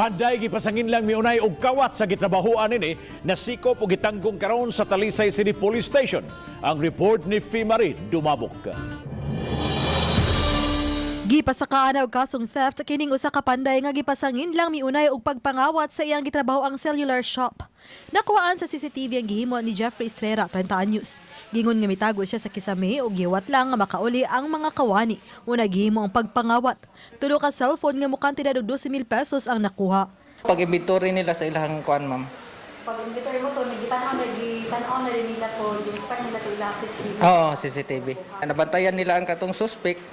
Panday gipasangin lang miunay og kawat sa gitrabahoan nini, nasikop og gitanggong karon sa Talisay City Police Station. Ang report ni Fimari Dumabok. Gipasakaan og kasong theft kining usa ka panday nga gipasangin lang miunay og pagpangawat sa iyang gitrabaho ang cellular shop. Nakuhaan sa CCTV ang gihimo ni Jeffrey Estrera, 30 anyos. Gingon nga mitago siya sa kisame ug giwat lang nga makauli ang mga kawani una gihimo ang pagpangawat. Tulo ka cellphone nga mukhang tinadog 12,000 pesos ang nakuha. Pag inventory nila sa ilang kuan, ma'am. Pag inventory mo to, nagitan-aw na rin nila to, inspect nila to ilang CCTV. Oo, CCTV. Nabantayan nila ang katong suspect,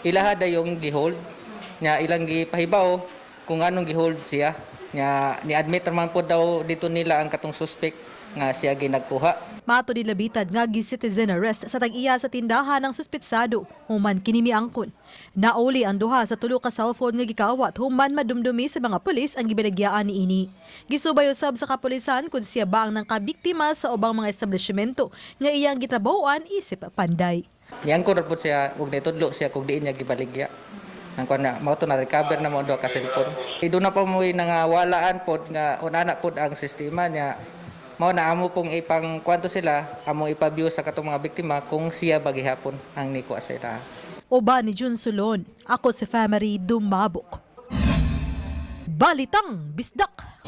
ilaha dayong gihold nya, ilang gipahibaw kung anong gihold siya. Nya ni-admit man po daw dito nila ang katong suspect nga siya ginagkuha. Mato ni labitad nga gi-citizen arrest sa tag-iya sa tindahan ng suspitsado human kini miangkon. Nauli ang duha sa tulo ka cellphone nga gikawat human madumdumi sa mga pulis ang gibinagyaan niini. Gisubay usab sa kapulisan kung siya ba ang nangkabiktima sa ubang mga establishmento nga iyang gitrabahoan isip panday. Niangkon ra pud siya ug nitudlo siya kung diin niya gibaligya. Ang kuan na mao to na recover na mo ang duha ka cellphone. Iduna pa mo'y nangawalaan pod nga unana pod ang sistema niya. Mao na amo pong ipang kwanto sila, among ipa-view sa katong mga biktima kung siya ba gihapon ang nikuha sa ilaha. Uban ni Jun Solon, ako si Family Dumabok. Balitang Bisdak!